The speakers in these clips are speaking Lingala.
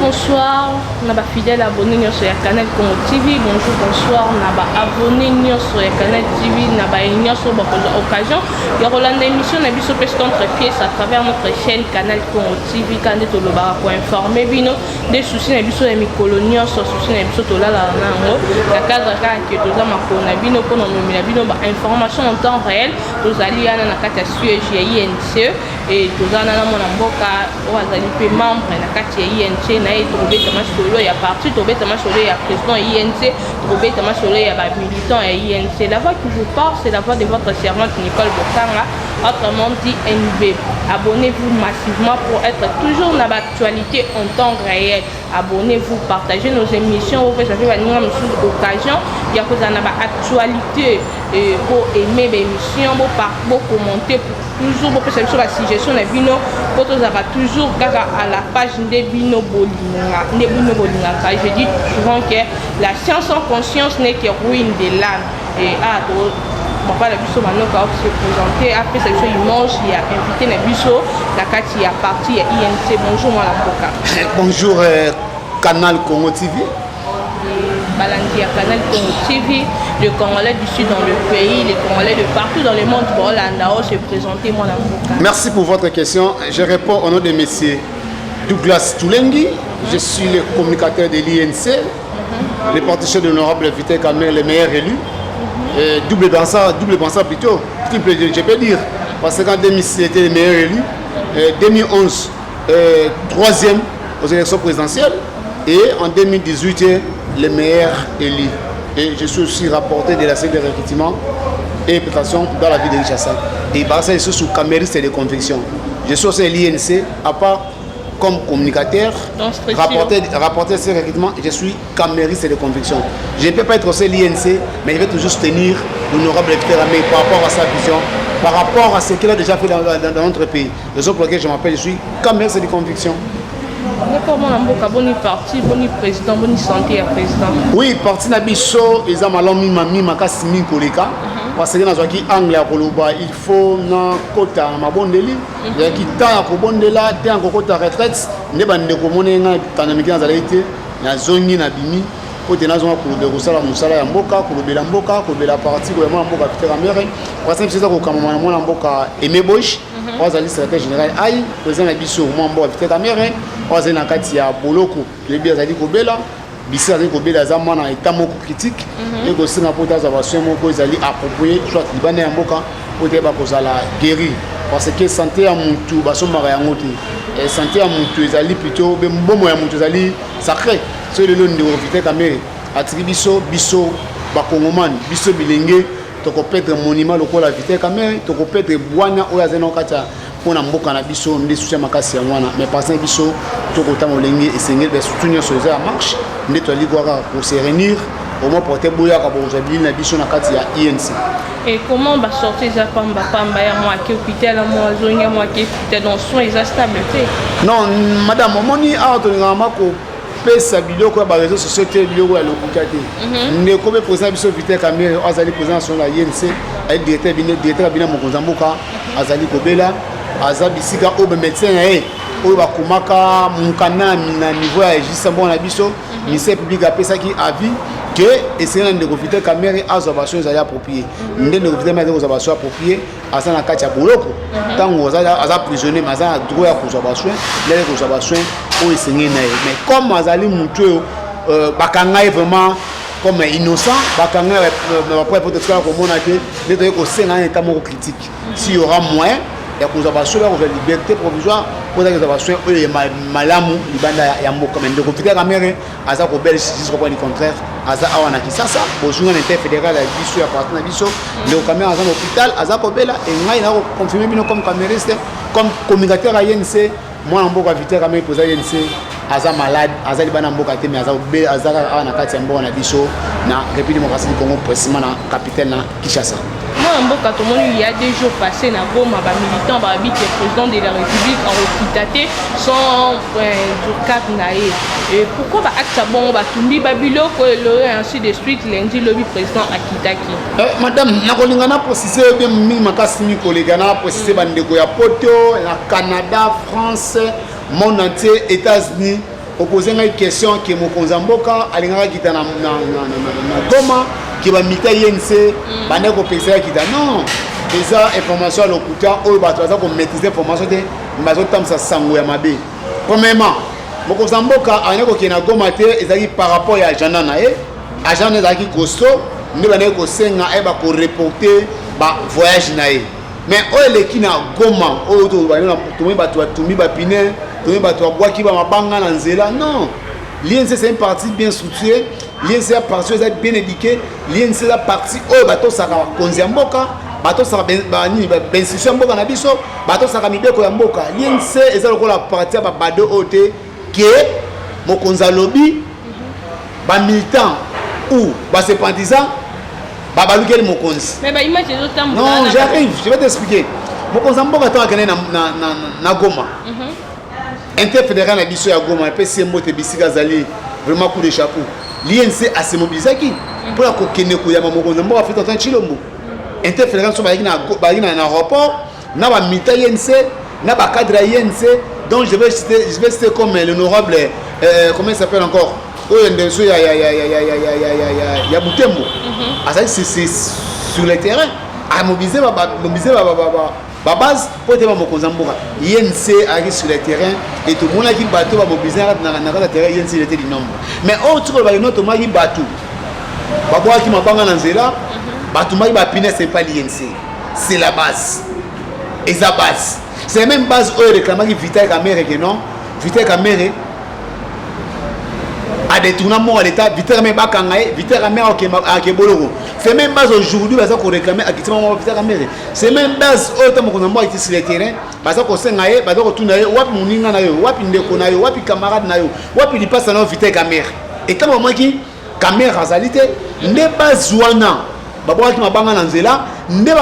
Bonsoir na ba fidèle abonné nyonso ya Canal Congo TV. Bonjour, bonsoir na ba abonné nyonso ya Canal TV, na ba nyonso bakozwa occasion ya kolanda émission na biso pièce contre pièce à travers notre chaîne Canal Congo TV. Kaka nde tolobaka koinforme bino nde souci na biso ya mikolo nyonso, souci na biso tolalaka na yango na cadre kaka ke toza makolo na bino mpona komemela bino ba information en temps réel. Tozali wana na kati ya siège ya INC e toza wana na mwana mboka oyo azali mpe membre na kati ya INC na ye. Tokobeta masolo ya parti, tokobeta masolo ya président ya INC, tokobeta masolo ya bamilitant ya INC. La voix qui vous parle, c'est la voix de votre servante Nicole Bokanga, autrement dit NB. Abonnez-vous massivement pour être toujours dans l'actualité en temps réel. Abonnez-vous, partagez nos émissions. Vous avez baninga mosusu occasion ya kozala na baactualité, bo aimer baémission, bocommenter toujours, bopesa biso basuggestion na bino mpo tozalaka toujours kaka à la page nde bino bolinga, nde bino bolingaka. Je dis souvent que la science sans conscience n'est que ruine de l'âme. Et ah, to papa na biso Manoka se présenter, apesa biso image ya invité na biso na kati ya parti ya INC. Bonjour, mwana mboka. Bonjour, Canal Congo TV. Balandi ya Canal Congo TV, le Congolais du sud dans le pays, les Congolais de partout dans le monde bolanda o se présenter, mwana mboka. Merci pour votre question. Je réponds au nom de monsieur Douglas Toulengi. Je suis le communicateur de l'INC, le parti de l'honorable Vital Kamerhe, le meilleur élu. Et double pensant plutôt, triple, je peux dire. Parce qu'en 2006, il était le meilleur élu. Et 2011, troisième aux élections présidentielles. Et en 2018, le meilleur élu. Et je suis aussi rapporteur de la cellule de recrutement et implantation dans la ville de Kinshasa. Et bah, ça, je suis sous camériste de conviction. Je suis aussi l'INC, à part comme communicateur, rapporteur ce recrutement, je suis camériste de conviction. Je ne peux pas être aussi l'INC, mais je vais toujours soutenir l'honorable Vital Kamerhe par rapport à sa vision, par rapport à ce qu'il a déjà fait dans notre pays. Raison pour laquelle je m'appelle, je suis camériste de conviction. D'accord, mwana mboka. Boni parti? Boni président? Boni santé ya président? Oui, parti na biso eza malamu mingi makasi mingi koleka, parce que nazwaki angle ya koloba il faut nakota na mabondeli. Ezalaki temps ya kobondela te, ya kokota retraite. Nde bandeko omoni ngai tanda miki nazalaki te, nazongi, nabimi po te nazonga kolobela, kosala mosala ya mboka, kolobela mboka, kolobela parti, kolobela mwana mboka Vital Kamerhe. Parti na biso eza kokamama na mwana mboka Aimé Boji, oyo azali secrétaire général ai président na biso. Mwana mboka Vital Kamerhe oyo azali na kati ya boloko, toyebi azali kobela bisi, azali kobela, aza mwana état moko critique. Ekosenga mpo te azwa basoin moko ezali approprié, soit libanda ya mboka, mpo te bakozala guéri, parce que santé ya mutu basombaka yango te. Santé ya mutu ezali plutôt be mbongo ya mutu ezali sacré. Soki lelo ndeko Vital Kamerhe atiki biso, biso bakongomani, biso bilenge, tokoperdre monument lokola Vital Kamerhe, tokoperdre bwana oyo azali na kati ya mpona mboka na biso. Nde susu ya makasi yango wana. Mais parti na biso tokotanga olenge esengeli, surtout nyonso eza ya marche. Nde toali kaka kose réunir au moins porte boyaka bokozwa bilili na biso na kati ya INC. Et comment basorti eza pamba pamba ya mwa ake hôpital, mwa azongi, ya mwa ake hôpital, donc soin eza stable te? Non, madame, omoni awa tolingaka ma kopesa biloko ya baréseau sociaux te, biloko ya lokuta te. Ndeko mpe président biso Vital Kamerhe oyo azali président national ya INC, azali directeur bino, directeur ya bino, mokonzi ya mboka, azali kobela, aza bisika oyo bamédecin na ye oyo bakomaka mokanda na niveau ya justice mboka na biso, ministère public apesaki avis ke esengeli na ndeko Vital Kamerhe azwa basoin ezali approprié. Nde ndeko Vital Kamerhe azali kozwa basoin approprié, aza na kati ya boloko. Ntango aza prisonnier, mais aza na droit ya kozwa basoin, nde azali kozwa basoin oyo esengeli na ye. Mais comme azali motu oyo bakanga ye vraiment comme innocent, bakanga ye na bapreuve po totikala komona te, nde toyei kosenga na état moko critique, s'il y aura moyen ya kozwa basoin, ya kozwa liberté provisoire mpo ezaki kozwa basoin oyo ya malamu libanda ya mboka. Mais ndeko Vital Kamerhe aza kobela jusqu'au point du contraire, aza awa na Kisasa, bozunga na interfédéral ya biso ya parti na biso. Ndeko Kamerhe aza na hôpital, aza kobela. E ngai na koconfirme bino comme camériste, comme communicateur ya INC, mwana mboka Vital Kamerhe, président INC, aza malade, aza libanda mboka te, mais aza kaka awa na kati ya mboka na biso, na République démocratique du Congo, précisément na capitale, na Kinshasa. Mwana mboka, tomoni il y a 2 jours passé na Goma, bamilitant babi ke président de la République akokita te sans dircab na ye. Et pourquoi baacte ya bongo, batumbi babiloko elo et ainsi de suite? Lundi lobi président akitaki. Madame, nakolinga na précise bien mingi makasi mingi koleka, na précise bandeko ya poto, na Canada, France, monde entier, États-Unis. Opose ngai question ke mokonzi ya mboka alingaka kita na Goma, ke bamilitants UNC bandaki kopekisa ya kita. Non, eza information ya lokuta oyo bato baza komaîtrise information te, bazotambwisa sango ya mabe. Premièrement, mokonzi ya mboka alingaki kokende na Goma te, ezalaki par rapport ya agenda na ye. Agenda ezalaki costaud, nde bandaki kosenga ayeba koreporter bavoyage na ye. Mais oyo eleki na Goma, oyo tomoni bato batumbi bapneus, tomoni bato babwaki bamabanga na nzela, non. L'UNC, c'est un parti bien structuré. L'UNC eza parti oyo eza bien éduqué. L'UNC eza parti oyo batosaka bakonzi ya mboka, batosaka banini, bainstitution ya mboka na biso, batosaka mibeko ya mboka. L'UNC eza lokola parti ya babado oyo te ke mokonzi alobi, bamilitant ou basympathisant babalukeli mokonzi. Mais baimage ezotambola. Non, j'arrive, je vais t'expliquer. Mokonzi ya mboka, ntango akende na Goma, interfédéral na biso ya Goma epesi ye mbote bisika azali, vraiment coup de chapeau. L'UNC asemobilizaki mpona kokende koyamba mokonzi ya mboka Félix Antoine Tshilombo. Interfédéral so bazalaki na aéroport na bamilitants UNC, na bacadre ya UNC. Donc je vais citer comme l'honorable, comment il s'appelle encore, oyo ndeso ya Butembo, azali sur le terrain, amobilize babase mpo ete bamokonzi ya mboka. UNC ayaki sur le terrain et tomonaki bato bamobilize na kati ya terrain. UNC, il était du nombre. Mais oyo tika olobaki no, tomonaki bato babwakaki mabanga na nzela, batumbaki bapneus, c'est pas l'UNC, c'est la base. Eza base, c'est la même base oyo réclamaki Vital Kamerhe ke non, Vital Kamerhe adétourna moko ya l'État, Vital Kamerhe bakanga ye, Vital Kamerhe ake boloko. C'est même base aujourd'hui baza koréclame akitima moko Vital Kamerhe. C'est même base oyo ta mokonzi ya mboka akiti sur le terrain, baza kosenga ye, baza kotuna ye: wapi moninga na yo, wapi ndeko na yo, wapi camarade na yo, wapi lipasa na yo Vital Kamerhe? Etango bamwaki Kamerhe azali te, nde base wana babwakaki mabanga na nzela. Nde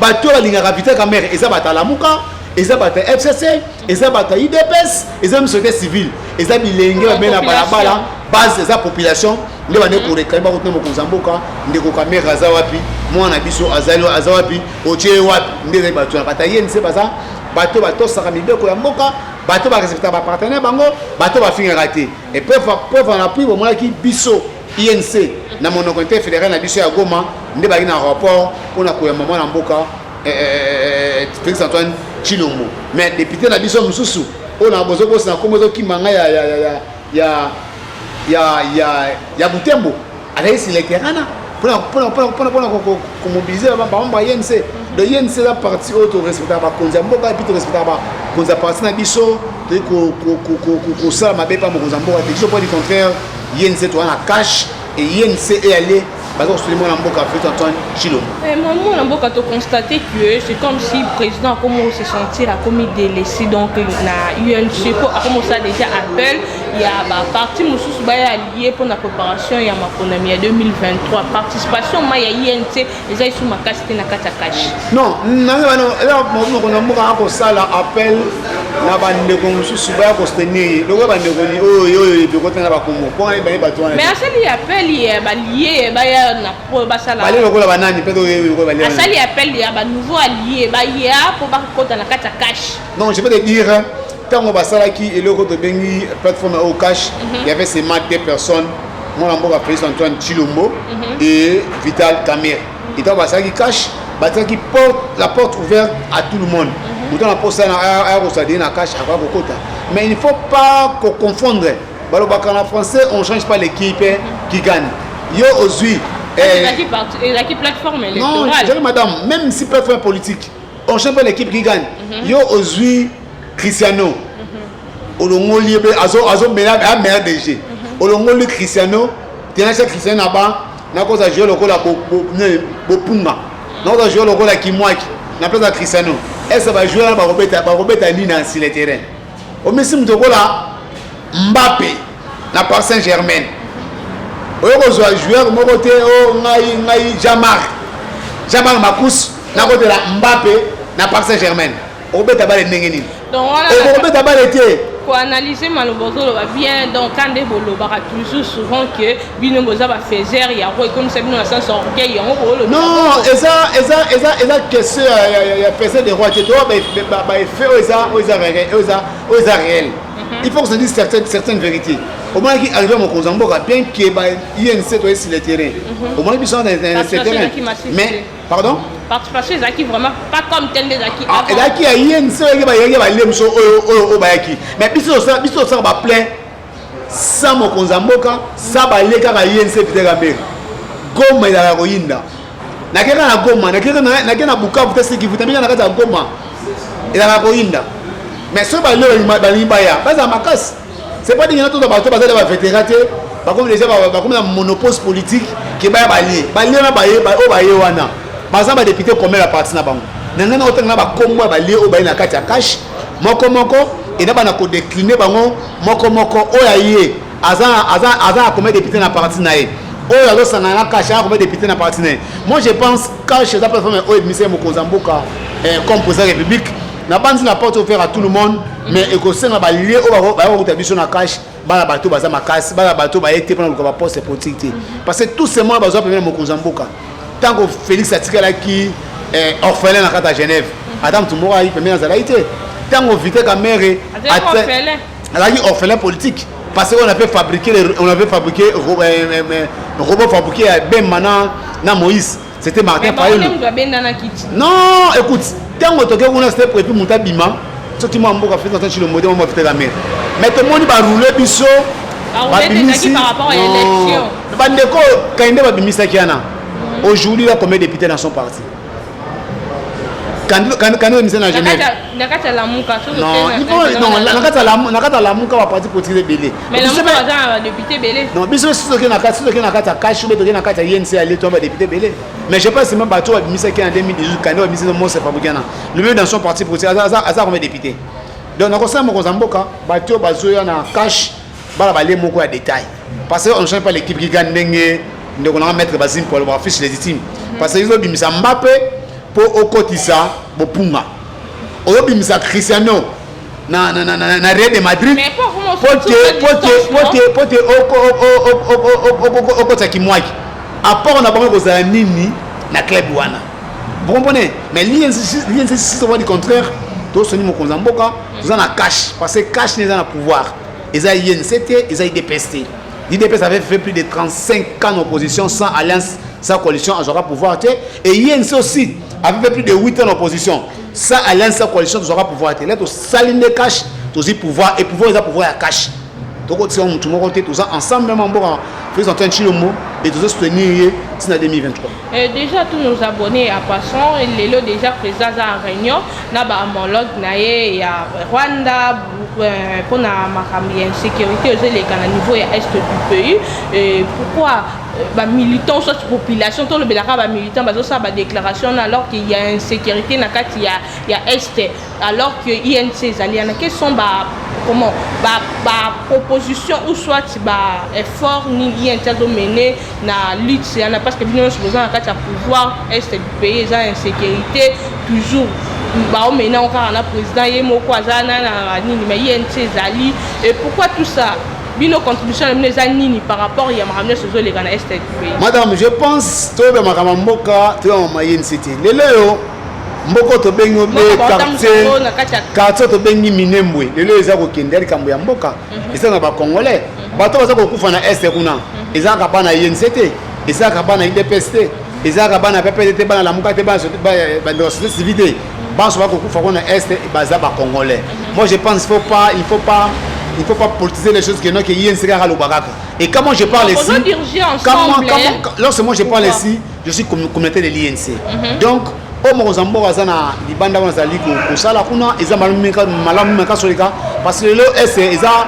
bato oyo balingaka Vital Kamerhe eza bato alamuka, eza bato ya FCC, eza bato ya UDPS, eza même société civile, eza bilenge babe na balabala. Base eza population nde bande koréclame, bakotuna mokonzi ya mboka: ndeko Kamerhe aza wapi? Mwana biso azali, aza wapi? Otie ye wapi? Nde ezali bato wana, bato ya UNC, baza bato batosaka mibeko ya mboka, bato barespectaka bapartenaire bango, bato bafingaka te. Et preuve en appui, bomonaki biso UNC na monoko interfédéral na biso ya Goma nde bazalaki na aéroport mpona koyamba mwana mboka Félix Antoine Tshilombo. Mais député na biso mosusu oyo na bozobosa na kombo ezokima ngai ya Butembo azali sur le terrain mpona komobilize bamembre ya UNC. Donc UNC eza parti oyo torespectaka bakonzi ya mboka et puis torespectaka bakonzi ya parti na biso. Toyei kosala mabe mpa mokonzi ya mboka te. Biso, po du contraire, UNC toza na cash et UNC eyale baza kosoutenir mwana mboka Félix Antoine Tshilombo. Mwana mboka, toconstate que c'est comme si président akomi se sentir akomi délaissé. Donc na UNC, po akomi osala déjà appel ya baparti mosusu baya allié mpona préparation ya maponami ya 2023. Participation ma ya UNC eza esu makasi te na kati ya CACH. Non, eza mokonzi ya mboka akosala appel na bandeko mosusu baya kosoutenir ye lokola bandeko oyo oyo ebeko na bakombo mpo nga baye bato wana. Mais asali appel ya baallié baya na po basala. Balie lokola banani mpe lokola balie? Asali appel ya banouveau allié baya mpo bakota na kati ya CACH. Non, je peux te dire, ntango basalaki eloko tobengi plateforme oyo CACH, il y avait seulement deux personnes, mwana mboka Félix Antoine Tshilombo et Vital Kamerhe. Ntango basalaki CACH, batiaki porte, la porte ouverte à tout le monde. Moto na posa aya kosadire na CACH akoya kokota. Mais il ne faut pas koconfondre. Balobaka na français: on change pas l'équipe qui gagne. Yo ozwi Ezalaki plateforme Non, électorale. Madame, même si plateforme politique, on change pas l'équipe qui gagne. Yo ozwi Cristiano, olongoli ye mpe azomela ameilleur DG, olongoli Cristiano, tenasa Cristiano na ba nakoza joueur lokola Bopunga, nakoza joueur lokola Kimwaki na place ya Cristiano. Est-ce bajoueur wana bakobeta nini na sur le terrain? Omisi moto lokola Mbappe na Paris Saint Germain, oyo kozwa joueur moko te. O ngai Jean-Marc Makus nakotela Mbappe na Paris Saint Germain, okobeta bale ndenge nini? Donc wana Okobeta bale te. Koanalyse maloba ozoloba bien. Donc ka nde bolobaka toujours souvent que bino boza bafaiseur ya roi, ekomisa bino na sens orgueil yango booloba. Non, eza question ya faiseur de roi te. To baeffet oyo eza réel, oyo eza réel. Il faut que se dise certaines vérités. Omonaki arrivé mokonzi ya mboka, bien que ba UNC toye sur le terrain, omonaki biso na sur le terrain, mais pardon. Participation ezalaki vraiment pas comme tel nde ezalaki. Ezalaki ya UNC, oyaki bayaki balie moso oyo bayaki, mais biso tosala baplein sa mokonzi ya mboka, sa balie kaka UNC. Vital Kamerhe, Goma ezalaka koyinda. Nakeka na Goma, nake na Bukavu te, Sud-Kivu te, minga na kati ya Goma ezalaka koyinda. Mais soki balie balingi baya, bazala makasi. C'est pas dingue toza bato bazali bavétéran te, bakomi déjà, bakomi na monopole politique ke baya balie balie na baye oyo baye wana baza badéputé combien ya parti na bango. Na ngai na otanga na bakombo ya balie oyo baye na kati ya CACH moko moko, ena bana kodécline bango moko moko. Oyo aye aza na combien député na parti na ye? Oyo azosangana na CACH aza combien député na parti na ye? Moi, je pense CACH eza plateforme oyo ebimisa ye mokonzi ya mboka comme président ya République. Na bandi na porte ouvert à tout le monde, mais ekosenga balie oyo baya kokuta biso na CACH, bana bato baza makasi, bana bato baye te mpona luka baposte politique te, parce que tout simplement bazwa pembeni na mokonzi ya mboka. Ntango Félix atikalaki orphelin na kati ya Genève, ata motu moko ayaki pembeni azalaki te. Ntango Vital Kamerhe azalaki orphelin politique, parce qu'on avait fabriqué on avait fabriqué robot fabriqué ya Bemba na Moïse, c'était Martin Fayulu. Non, écoute, ntango toke kuna, c'était prévu moto abima soki mwa mboka Félix Antoine Tshilombo te, mwa Vital Kamerhe, mais tomoni baroule biso. Babimisi bandeko Kande, babimisaki wana. Aujourd'hui, il a combien de députés dans son parti? Kande bimisa na Genève. Na kati ya Lamuka? Non, na kati ya Lamuka, baparti politique ebele. Non. Biso soki toke na kati ya CACH obe toke na kati ya UNC, ale to badéputé ebele. Mais je pense même bato babimisaki en 2018, Kande babimisi monstre fabriqué wana, lui dans son parti politique aza combien député? Donc nakosala mokonzi ya mboka, bato oyo bazoya na CACH, bala balie moko ya détail, parce que on ne change pas l'équipe qui gagne. Ndenge ndeko nanga maître Basile po aloba fiche légitime, parce que ezobimisa Mbappe mpo okotisa bopunga, ozobimisa Cristiano na Real de Madrid po te okotisa Kimwaki. Apport na bango ekozala nini na club wana? Vous comprenez? Mais l'UNC, si du contraire, tosoni mokonzi ya mboka, toza na CACH, parce que CACH ne eza na pouvoir, eza UNC te, eza UDPS te. L'UDPS avait fait plus de 35 ans d'opposition sans alliance, sans coalition, azwaka pouvoir te. Et UNC aussi avait fait plus de 8 ans d'opposition sans alliance, sans coalition, tozwaka pouvoir te. Là tosali nde CACH, tozwi pouvoir, et pouvoir eza pouvoir ya CACH. Tokotika motu moko te, toza ensemble, même mboka Félix Antoine Tshilombo, et tozo soutenir ye ntina 2023. Déjà, tous nos abonnés à passant, lelo déjà président aza en réunion na bahomologue na ye ya Rwanda mpona makambo ya insécurité ezoleka na niveau ya est du pays. Pourquoi bamilitant soit population, tolobelaka bamilitant, bazosala badéclaration na alors qu'il y a insécurité na kati ya est, alors que UNC ezali wana? Quels sont ba comment ba proposition ou soit ba effort nini UNC azomene na lutte wana? Parce que bino nyonso boza na kati ya pouvoir, est du pays eza insécurité toujours, baomena yango kaka na président ye moko aza na nini, mais UNC ezali. Et pourquoi tout ça? Bino, contribution na bino eza nini par rapport ya makambo nyonso ezoleka na est du pays? Madame, je pense toyeba makambo ya mboka, toyeba mama UNC te. Lelo oyo mboka tobengi obe quartier tobengi Minembwe, lelo eza kokende ya likambo ya mboka, eza na bacongolais. Bato baza kokufa na est kuna, ezalaka bana UNC te, ezalaka bana UDPS te, ezalaka bana PPD te, bana Lamuka te, bandeko société civile te. Banso bakokufa kuna est baza bacongolais. Moi, je pense il faut pas politiser les choses, que non, que UNC kaka aloba kaka. Et quand moi je parle ici, lorsque moi je parle ici, je suis communauté de l'UNC. Donc oyo mokonzi ya mboka aza na libanda wana, azali kosala kuna, eza malamu makasi oleka, parce que lelo ese eza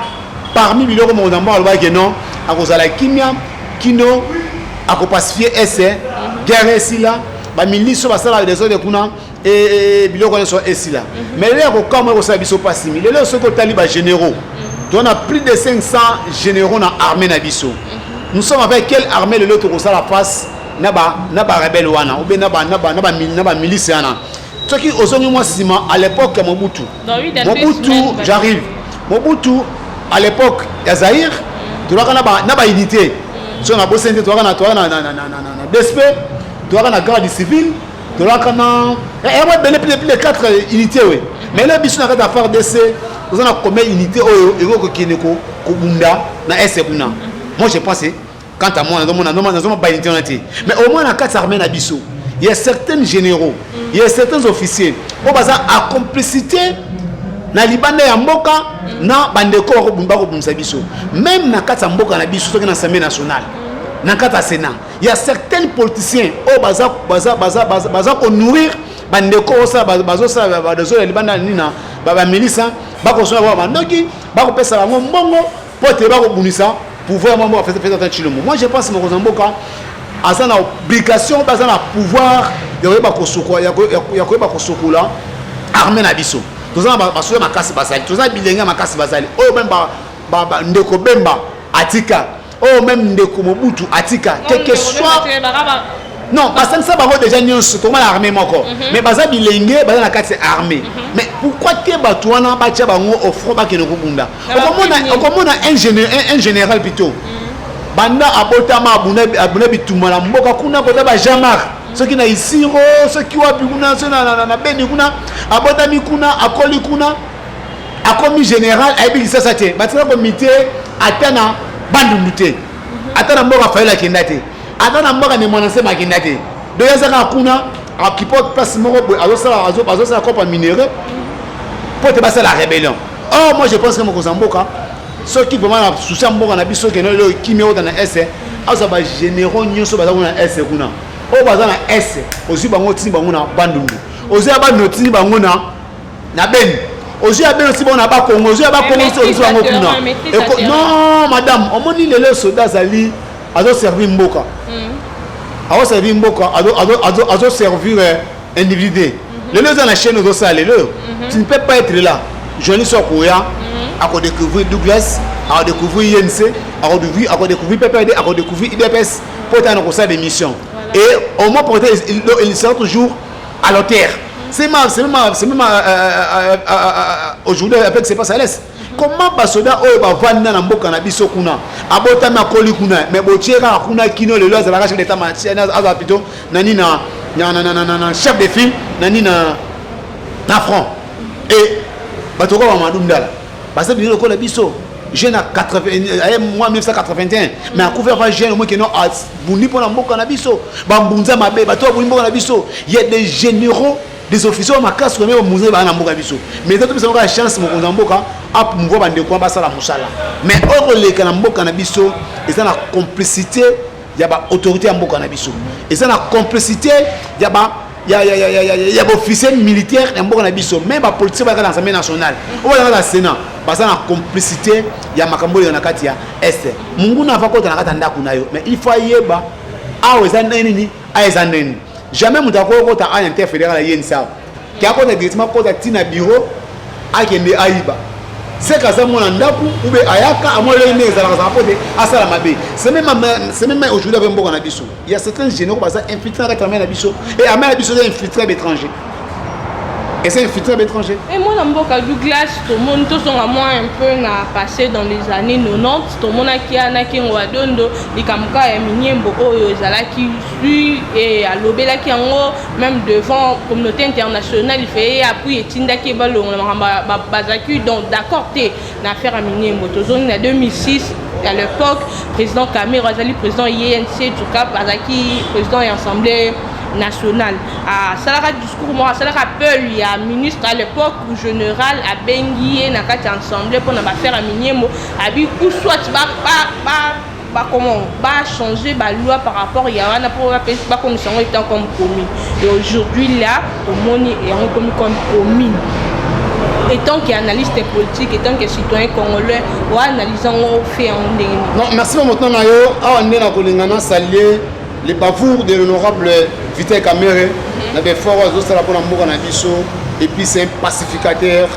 parmi biloko mokonzi ya mboka alobaki non, akozala kimia kino akopacifie ese, guerre esila, bamilice oyo basalaka désordre kuna, biloko nyonso esila. Mais lelo ya kokamwa, ekosala biso mpasi. Lelo soki otali bagénéraux, toza plus de 500 généraux na armée na biso. Nous sommes avec quelle armée lelo tokosala face na barebele wana ou bien na bamilice wana? Soki ozongi mwa nsima, à l'époque ya Mobutu, Mobutu, j'arrive, Mobutu, à l'époque ya Zaïre, tozalaka na baunité. So na boseni te, tozalaka na DSP, tozalaka na garde civile, tozalaka na yango ebele, plus de 4 unité. We, mais lelo biso na kati ya FARDC, Toza na combien unité oyo ekoki kokende kobunda na Est kuna? Moi, je pense, quant à moi, nazomona, nazomona baunité wana te. Mais au moins na kati ya armée na biso, il y a certains généraux, il y a certains officiers oyo baza en complicité na libanda ya mboka na bandeko bakobundisa biso. Même na kati ya mboka na biso, soki na Assemblée nationale, na kati ya Sénat, il y a certains politiciens oyo baza konourrir bandeko osala, bazosala badozo ya libanda nini na bamilisa, bakosala ba bandoki, bakopesa bango mbongo mpo te bakobundisa pouvoir mwa mboka Félix Tshilombo. Moi, je pense, mokonzi ya mboka aza na obligation, baza na pouvoir ya koyeba kosokola armée na biso. Toza na basoda makasi bazali, toza na bilenge ya makasi bazali, oyo même ndeko Bemba atika, oyo même ndeko Mobutu atika, quelque soit. Non, basangisa bango déjà nyonso, tokoma na armée moko. Mais baza bilenge, baza na kati ya armée. Mais pourquoi te bato wana batia bango au front, bakende kobunda? Okomona un général plutôt, banda abotama, abunda bitumba na mboka kuna, kota ba Jean-Marc, soki na Isiro, soki wapi kuna, soki na Beni kuna, abotami kuna, akoli kuna, akomi général, ayebi lisasa te. Batika komite ata na Bandundu te, ata na mboka Fayulu akenda te, ata na mboka Ne Muanda Nsemi akenda te. Donc aza kaka kuna, akipo place moko boye, azosala cope ya minerai mpo te basala rébellion. Or moi, je pense que mokonzi ya mboka, soki vraiment na souci ya mboka na biso, kende lelo kimia ota na Est, azwa bagénéraux nyonso baza kuna na Est kuna, oyo baza na Est, ozwi bango, otindi bango na Bandundu, ozwi ya Bandundu, otindi bango na Beni, ozwi ya Beni, otindi bango na Bakongo, ozwi ya Bakongo, ozwi bango kuna. Non, madame, omoni lelo soda azali azoservir mboka, azoservir mboka, azoservir individu. Lelo eza na chaîne ozosala lelo, tu ne peux pas être là. Journaliste akoya, akodécouvrir Douglas, akodécouvrir UNC, akodécouvrir PPRD, akodécouvrir UDPS, mpo etana kosala d'émission. Et au moins pour il sera toujours à l'auteur. C'est même aujourd'hui avec ce qui se passe à l'Est, comment basoda oyo bavanda na mboka na biso kuna, abotami, akoli kuna, mais botie kaka kuna kino lelo azalaka chef d'état, azala plutôt nani na chef de file nani na front. Et bato kaka Mamadou Ndala baza bino lokola biso, jeune à 80, moi 1981, mais akufi afa jeune. Omoi keno abundi mpo na mboka na biso, bambunza mabe, bato babundi mboka na biso. Il y a des généraux, des officiers oyo makasi kome bamunza baa na mboka biso. Mais eza topesa mboka ya chance, mokonzi ya mboka apomouvoir bandeko wana basala mosala. Mais oyo koleka na mboka na biso eza na complicité ya baautorité ya mboka na biso, eza na complicité ya baofficier militaire ya mboka na biso, même bapoliticien bayaka na Assemblée nationale, oyo bazalaka na Sénat, baza na complicité ya makambo oyo na kati ya Est. Monguna ava kota na kati ya ndako na yo, mais il faut ayeba awa eza ndenge nini, awa eza ndenge nini. Jamais moto akoki kota awa interfédéral ayenisi awa ke akota directement, kota ntina bureau, akende ayiba seke aza mwana ndako ube ayaka amona ndenge ezalaka zala mpo te asala mabe. C'est même aujourd'hui avec mboka na biso, il y a certains généraux baza infiltré na kati ya armée na biso, et armée na biso eza infiltré baétranger, eza infiltré baétranger. Et mwana mboka Douglas, tomoni, tozonga mwa un peu na passé, dans les années 90, tomonaki ana Kengo wa Dondo, likambo kaka ya Minembwe oyo ezalaki su e alobelaki yango même devant communauté internationale. Ifeye appui etindaki balongola makambo, bazalaki donc d'accord te na affaire ya Minembwe. Tozongi na 2006, à l'époque président Kamerhe azali président UNC, tuka azalaki président ya Assemblée nationale, asalaka discours moko, asalaka appel ya ministre à l'époque général, abengi ye na kati ya assemblée mpona baaffaire ya Minembwe, abi ou soit ba comment bachanger baloi par rapport ya wana mpo bakomisa yango étant comme commune. Et aujourd'hui là, tomoni yango ekomi comme commune. Étant qu'analyste politique, étant que citoyen congolais, oanalyse yango, fe yango ndenge nini? Non, merci maintenant na yo. Awa nde na kolinga nasaluer les bravoures de l'honorable Vital Kamerhe na baeffort oyo azosala mpona mboka na biso. Et puis c'est un pacificateur,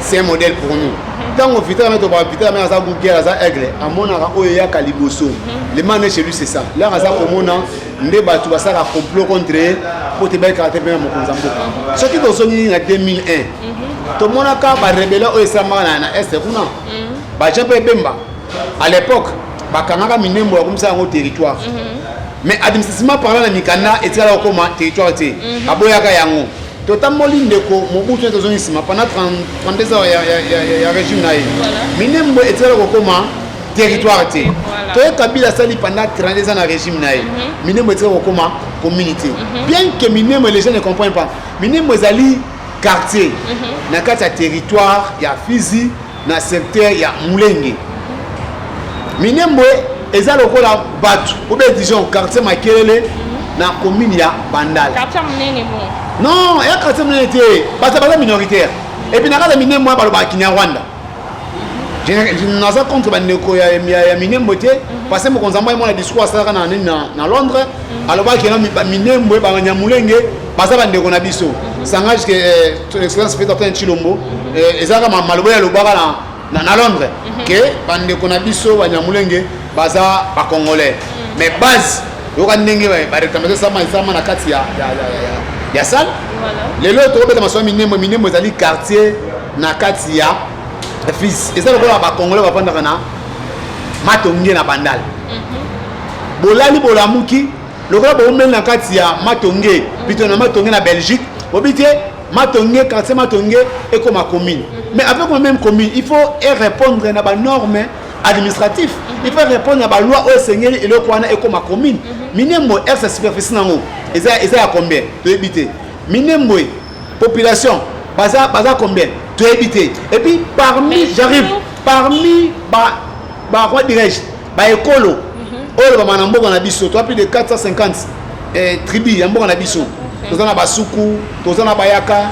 c'est un modèle pour nous. Ntango Vital Kamerhe, toba Vital Kamerhe aza Google, aza aigle, amonaka oyo eyaka liboso. Le man chez lui, c'est ça. L'heure aza komona nde bato basalaka complot contre ye mpo te bayekaka te mpe na mokonzi ya mboka. Soki tozongi na 2001, tomonaka barébellion oyo esalamaka na Est kuna, bajean mpe Bemba à l'époque bakangaka Minembwe, bakomisa yango territoire. Mais administrativement parlant, na mikanda etikala kokoma territoire te, baboyaka yango. Totamboli, ndeko, Mobutu nde tozongi nsima pendant 32 ans ya régime na ye. Minembwe etikala kokóma territoire te. Toye, Kabila asali pendant 32 ans na régime na ye, Minembwe etikala kokóma commune te. Bien que Minembwe, les gens ne comprennent pas, Minembwe ezali quartier na kati ya territoire ya Fizi, na secteur ya Mulenge. Minembwe eza lokola bato ou bien disons quartier Makelele na commune ya Bandal. Quartier monene bon. Non, eya quartier monene te, bato baza minoritaire. Et puis na kati ya Minembwe balobaka Kinyarwanda. Naza contre bandeko ya Minembwe te, parce que mokonzi ambai mwana discours asalaka na nini, na Londres, alobaki na Minembwe, Banyamulenge baza bandeko na biso. Sangage que Excellence Félix Antoine Tshilombo, ezalaka maloba oyo alobaka na Londres ke bandeko na biso Banyamulenge baza Bacongolais. Mais base yoka ndenge baréclamation esalama na kati ya salle. Lelo tokobeta masolo ya Minembwe. Minembwe ezali quartier na kati ya Fizi, eza lokola Bacongolais bafandaka na Matonge na Bandal. Bolali, bolamuki, lokola boumeli na kati ya Matonge, plutôt na Matonge na Belgique, bobi te Matonge, quartier Matonge ekoma commune. Mais avec la même commune, il faut répondre na banorme administratif, il faut répondre na baloi oyo esengeli eloko wana ekoma commune. Minembwe, aire superficie nango eza ya combien? Toyebi te. Minembwe, population baza combien? Toyebi te. Et puis parmi, j'arrive, parmi ba comment dirais-je, baekolo oyo bama na mboka na biso, toa plus de 450 tribu ya mboka na biso. Toza na Basuku, toza na Bayaka,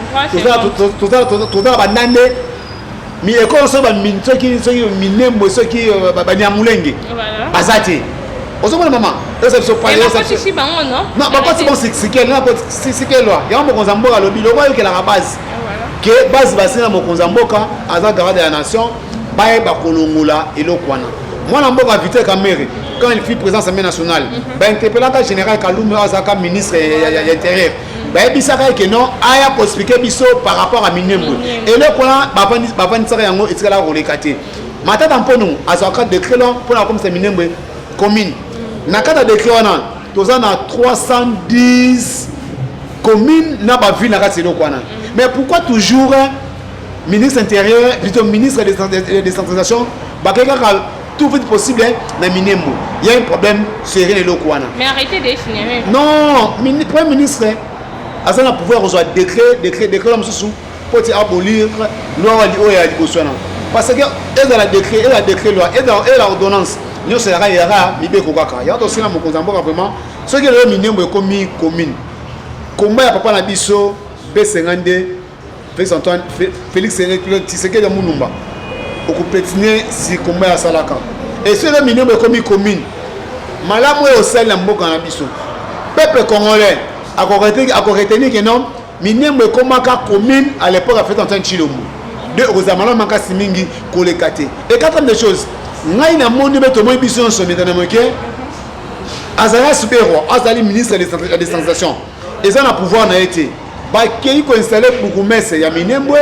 toza na Banande. Mi ekolo soki Minembwe, soki Banyamulenge baza te, ozomona mama, eza biso. Non, bakoti bon sikelwa yango. Mokonzi ya mboka alobi loko ayokelaka base ke base basenga mokonzi ya mboka aza garde ya nation, bayeba kolongola eloko wana. Mwana mboka Vital Kamerhe, quand il fut président Assemblée nationale, bainterpellaka général Kalume oyo azalaka ministre ya Intérieur. Bayebisaka ye ke non, aya koexpliquer biso par rapport à Minembwe. Eloko wana bavandisaka yango, etikalaka koleka te. Matata Mpono azwaka décret loi mpona kokomisa Minembwe commune. Na kati ya décret wana, toza na 310 commune na baville na kati eloko wana. Mais pourquoi toujours ministre Intérieur, plutôt ministre de Décentralisation, bakei kaka tout vite possible na Minembwe? Il y a un problème sérieux na eloko wana. Mais arrêtez de signaler. Non, premier ministre aza na pouvoir kozwa décret wana mosusu mpo ti abolir loi oyo ya liboso wana, parce que ezala décret, ezala décret loi, ezala ordonnance, nyonso yaka mibeko kaka. Yango tosila mokonzi ya mboka vraiment, soki lelo Minembwe ekomi commune, komba ya papa na biso mpe nde Félix Antoine Félix Tshisekedi ya Mulumba okopetine si komba ya asalaka. E soki eza Minembwe ekomi commune, malamu oyo osali na mboka na biso, peuple congolais akoretenir ke non, Minembwe ekomaka commune à l'époque ya Félix Antoine Tshilombo. De okozala malamu makasi mingi koleka te. Et quatrième des choses, ngai namoni mpe tomoni biso nyonso, mitana moke azali Ruberwa, azali ministre ya Décentralisation, eza na pouvoir na ye te. Bakei koinstaller bourgmestre ya Minembwe,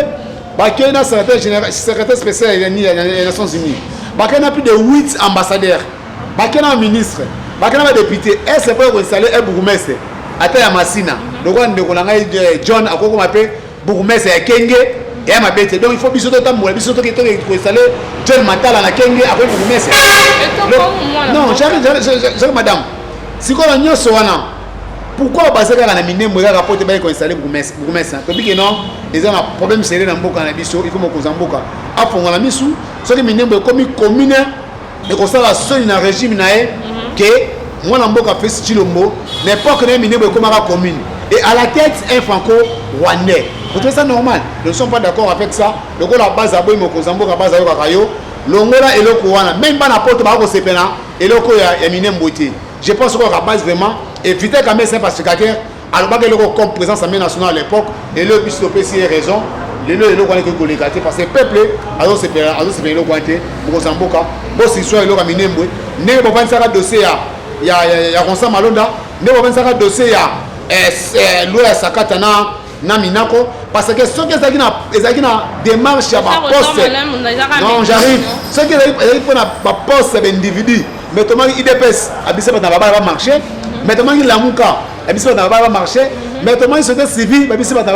bakei na secrétaire général, secrétaire spécial ya Nations unies, bakei na plus de 8 ambassadeurs, bakei na ministre, bakei na badéputé. Est-ce mpo koinstaller un bourgmestre ata ya Masina, lokola ndeko na ngai John akokoma mpe bourgmestre ya Kenge, eya mabe te. Donc il faut biso totambola, biso toke koinstaller John Matala na Kenge, akoki bourgmestre. Non, j'arrive, madame. Sikoyo nyonso wana, pourquoi baza kaka na Minembwe kaka po te baye koinstaller bourgmestre? Tobiki non, eza na problème sérieux na mboka na biso. Il faut mokonzi ya mboka afongola misu. Soki Minembwe ekomi commune, ekosala soni na régime na ye ke mwana mboka Félix Tshilombo, na époque na ye, Minembwe ekomaka commune et à la tête un franco rwandais. Vous trouvez ça normal? Nous ne sommes pas d'accord avec ça. Lokola base aboyi, mokonzi ya mboka, base ayokaka yo, longola eloko wana. Même bana Poto bakosepela eloko ya Minembwe te. Je pense que la base vraiment et Vital Kamerhe, c'est un pacificateur. Alobaka eloko comme président Assemblée nationale à l'époque. Eloko biso topesi ye raison. Lelo eloko wana ekoki koleka te, parce que peuple azosepela eloko wana te. Mokonzi ya mboka, bosiswa eloko ya Minembwe ndenge bovandisaka dossier ya Constant Malonda, ndenge bovandisaka dossier ya loi ya Sakata na Minako, parce que soki ezalaki na démarche ya baposte, non, j'arrive, soki ezalaki mpona baposte ya baindividu, mais tomaki UDPS abisa bato na babala bamarché, mais tomaki Lamuka abisa bato na babala bamarché. Mais tomoni société civile babisi bato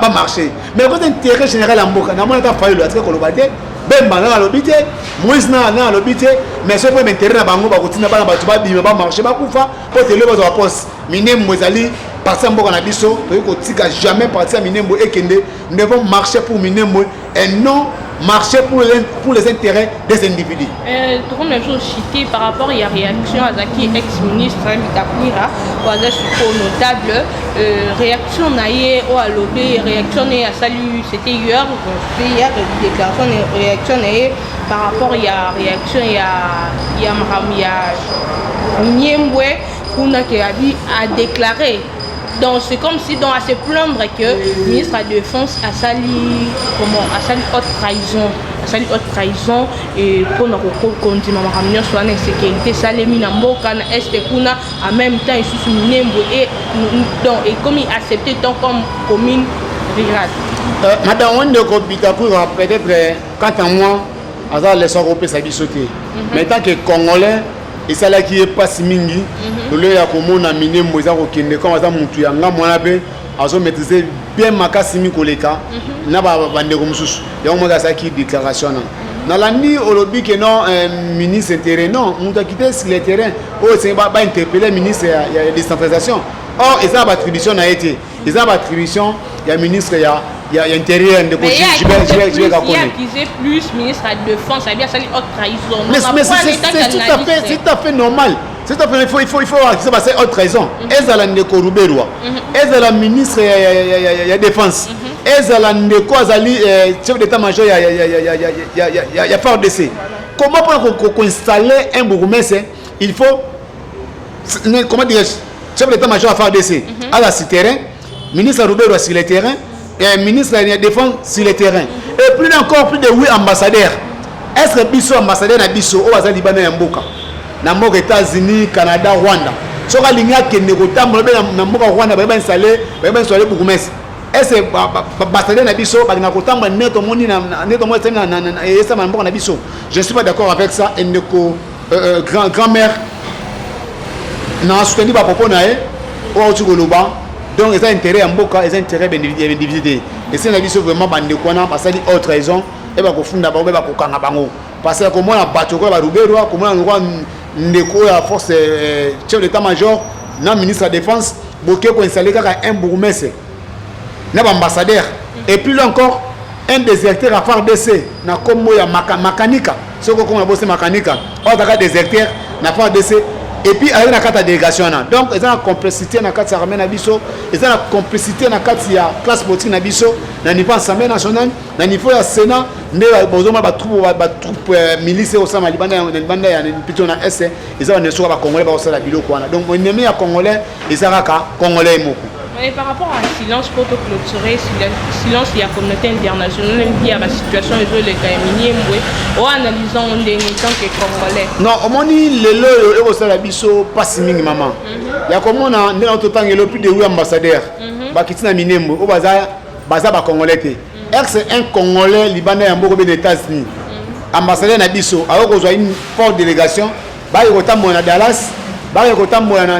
bamarché, mais koza intérêt général ya mboka. Namoni ata Fayulu atika koloba te, Bemba nanga alobi te, Moïse nanga nanga alobi te. Mais soki mpo intérêt na bango, bakotinda bana bato babima, bamarché, bakufa mpo tele bazwa baposte. Minembwe ezali parti ya mboka na biso, tokoki kotika jamais parti ya Minembwe ekende. Nous devons marcher pour Minembwe et non marcher pour les intérêts des individus. Tokomi na biso chité par rapport ya réaction azalaki ex-ministre Bitakwira, oyo aza sikoyo notable. Réaction na ye oyo alobi, réaction na ye asali, c'était hier, c'était hier, déclaration, réaction na ye par rapport ya réaction ya makambo ya Minembwe kuna, ke abi adéclaré. Donc c'est comme si, donc à se plaindre que ministre de la Défense asali, comment, asali haute trahison, asali haute trahison et mpona kondima makambo nyonso wana, insécurité esalemi na mboka na Est kuna. En même temps lisusu Minembwe et donc ekomi accepté tant comme commune rurale. Madame Wendeko Bitakwira, peut-être quant à moi, aza leçon akopesa biso te, mais tant que Congolais, esalaki ye mpasi mingi lelo ya komona Minembwe eza kokende. Comme aza mutu ya ngambo wana mpe azomaîtrise bien makasi mingi koleka na bandeko mosusu, yango moko asalaki déclaration wana. Nalandi olobi ke non, ministre intérieur, non, moto akite sur le terrain oyo esengi bainterpelle ministre ya décentralisation. Or eza na baattribution na ye te, eza na baattribution ya ministre ya intérieur, ndeko Gilbert Kakone. Accusé plus ministre ya Défense, abi asali haute trahison. Mais c'est tout à fait normal, c'est tout à fait, il faut accuser basali haute trahison. Ezala ndeko Ruberwa, ezala ministre ya Défense, ezala ndeko azali chef d'état major ya FARDC, comment mpona koinstaller un bourgmestre, il faut, comment dirais-je, chef d'état major ya FARDC aza sur terrain, ministre Ruberwa sur le terrain et ministre de la Défense sur le terrain, et plus encore plus de huit ambassadeurs. Est-ce que biso ambassadeur na biso oyo aza libanda ya mboka, na mboka États-Unis, Canada, Rwanda, soki alingi akende kotambola mpe na mboka Rwanda, bayeba installe bourgmestre, est-ce ambassadeur na biso bakenda kotambola nde tomoni, nde tomoni esama na mboka na biso? Je ne suis pas d'accord avec ça. Ndeko grand mère na soutenir bapropos na ye oyo auti koloba. Donc eza intérêt ya mboka, eza intérêt ya individu te. Esili na biso vraiment, bandeko wana basali haute trahison e bakofunda bango mpe bakokanga bango, parce que komona bato okoya baRuberwa, komona lokola ndeko oyo ya force, chef d'état major na ministre ya Défense, boke koinstalle kaka un bourgmestre na baambassadeur et puis là encore un déserteur à FARDC na nkombo ya Makanika, soki okoma bose Makanika oyo azalaka déserteur na FARDC et puis azali na kati ya délégation wana. Donc eza na complicité na kati ya armée na biso, eza na complicité na kati ya classe politique na biso, na niveau Assemblée nationale, na niveau ya Sénat, nde bozomona batroupe milice ekosala libanda ya plutôt na Est. Eza bandeko soka bacongolais bakosala biloko wana. Donc ennemi ya Congolais eza kaka Congolais moko. Et par rapport à silence, pour clôturer, silence ya communauté internationale, il y a la situation ezoleka ya Minembwe, o analysant ndenge tant que Congolais? Non, omoni lelo oyo ekosala biso mpasi mingi, mama, ya komona nde na totanga elo plus de huit ambassadeur bakiti na Minembwe oyo baza bacongolais te. Ex un Congolais libanda ya mboka bene États-Unis, ambassadeur na biso akoki kozwa une forte délégation, baki kotambola na Dallas, baki kotambola na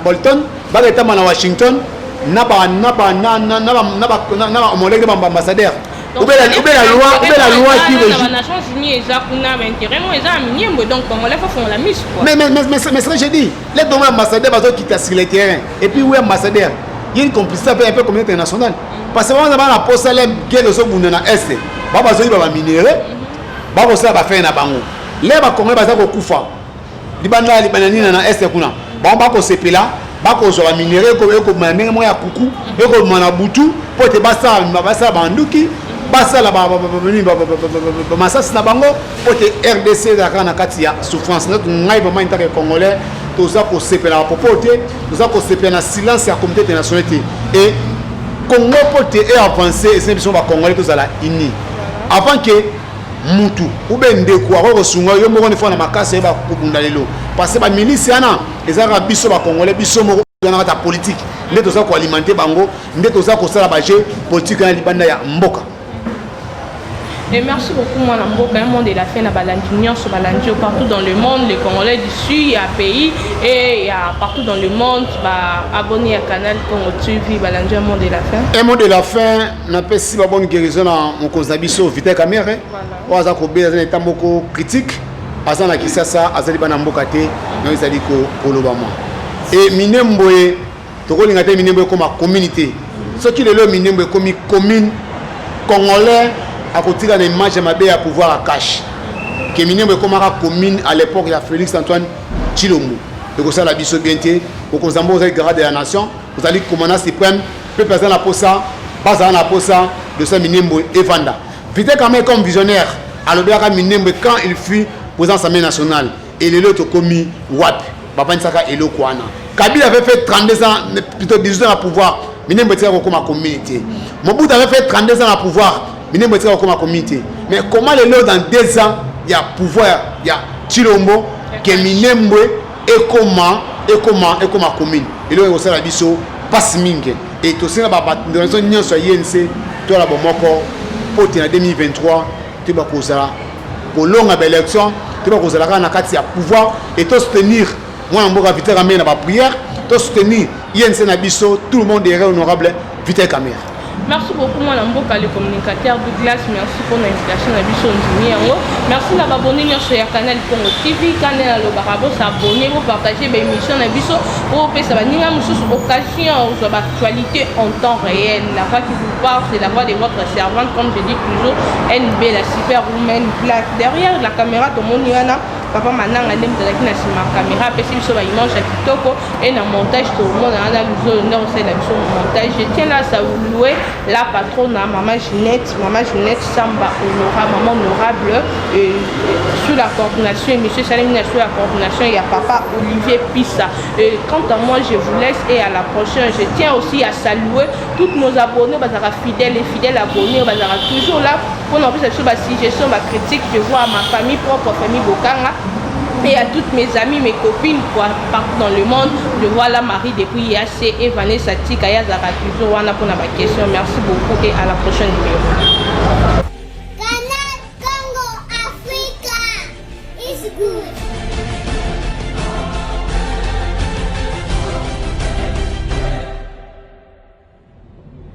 Bolton, baki kotambola na Washington na bahomologue na baambassadeur ou bien la loi qui régit. Nations Unies eza kuna, intérêt mo eza ya Minembwe, donc Congolais faut fongola miso quoi. Mais c'est ce que j'ai dit, les domaines ambassadeurs bazokita sur le terrain et puis oui, ambassadeur, il y a une complicité un peu communauté internationale, parce que bana bana posa le guerre ezobunda na Est, ba bazoyiba baminerais, bakosala bafere na bango. Le bacongolais baza kokufa libanda, libanda nini, na Est kuna, bango bakosepela, bakozwa baminerais, ekobima ndenge moko ya kuku, ekobima na butu mpo ete basala banduki, basala masasi na bango mpo ete RDC ezala kaka na kati ya souffrance. Neti ngai vraiment, en tant que Congolais, toza kosepela bapopo te, toza kosepela na silence ya communauté internationale te. Et Congo mpo te eavance, esili biso bacongolais tozala uni avant que mutu ube ndeko akoki kosunga yo moko nifo na makasi oyeba kobunda lelo, parce que bamilice wana ezalaka biso bacongolais, biso moko na kati ya politique nde toza koalimenter bango, nde toza kosala bajeu politique wana libanda ya mboka. Et merci beaucoup mwana mboka. Un mot de la fin na balandi nyonso, balandi partout dans le monde, les Congolais du sud ya pays et ya partout dans le monde, baabonné ya Canal Congo TV, balandi, un mot de la fin. Un mot de la fin, napesi babonne guérison na mokonzi na biso Vital Kamerhe, oyo aza kobela, aza na état moko critique, aza na Kisasa, azali bana mboka te, nayo ezali kolobama. E Minembwe, tokolinga te Minembwe ekóma commune te. Soki lelo Minembwe ekómi commune, Congolais akotika na image ya mabe ya pouvoir ya CACH, ke Minembwe ekómaka commune à l'époque ya Félix Antoine Tshilombo, ekosala biso bien te. Mokonzi ya mboka, ozali garant de la nation, ozali commandant suprême. Peuple aza na posa, bazala na posa dosa Minembwe evanda. Vital Kamerhe, comme visionnaire, alobelaka Minembwe quand il fut président Assemblée nationale. Et lelo tokomi wapi? Bavandisaka eloko wana. Kabila avait fait 32 ans, plutôt 18 ans na pouvoir, Minembwe etikaka kokóma commune te. Mobutu avait fait 32 ans na pouvoir, Minembwe etikaka kokóma commune te. Mais comment lelo, dans 2 ans ya pouvoir ya Tshilombo, ke Minembwe ekoma commune? Eloko ekosala biso mpasi mingi. E tosenga bato nyonso ya UNC, toyala bomoko mpo te na 2023 toyeba kozala kolonga baélection, toyeba kozala kaka na kati ya pouvoir et tosoutenir mwana mboka Vital Kamerhe na baprière, tosoutenir UNC na biso. Tout le monde derrière honorable Vital Kamerhe. Merci beaucoup mwana mboka, le communicateur Douglas. Merci pour l'invitation na biso, ndimi yango. Merci na baabonné nyonso ya Canal Congo TV. Canal alobaka, bosabonner, bopartager baémission na biso po opesa baninga mosusu occasion ozwa baactualité en temps réel. La voix qui vous parle, c'est la voix de votre servante, comme je dis toujours, NB, la super woman black. Derrière la caméra, tomoni wana papa Mananga nde moto azalaki na nsima ya caméra, apesi biso baimage ya kitoko. E na montage, tomona wana Luzolo nde osalela biso montage. Je tiens là à saluer la patronne, mama Ginette, mama Ginette Samba Honora, maman honorable, sous la coordination, émission esalemi na sous la coordination ya papa Olivier Pissa. Et quant à moi, je vous laisse et à la prochaine. Je tiens aussi à saluer toutes nos abonnés bazalaka fidèles et fidèles abonnés, bazalaka toujours là mpona kopesa biso basuggestion, bacritique. Je vois ma famille propre, famille Bokanga, et à toutes mes amies, mes copines, quoi, partout dans le monde. Je vois la Marie depuis IAC et Vanessa Tika Yazara, toujours wana pour ma question. Merci beaucoup et à la prochaine numéro.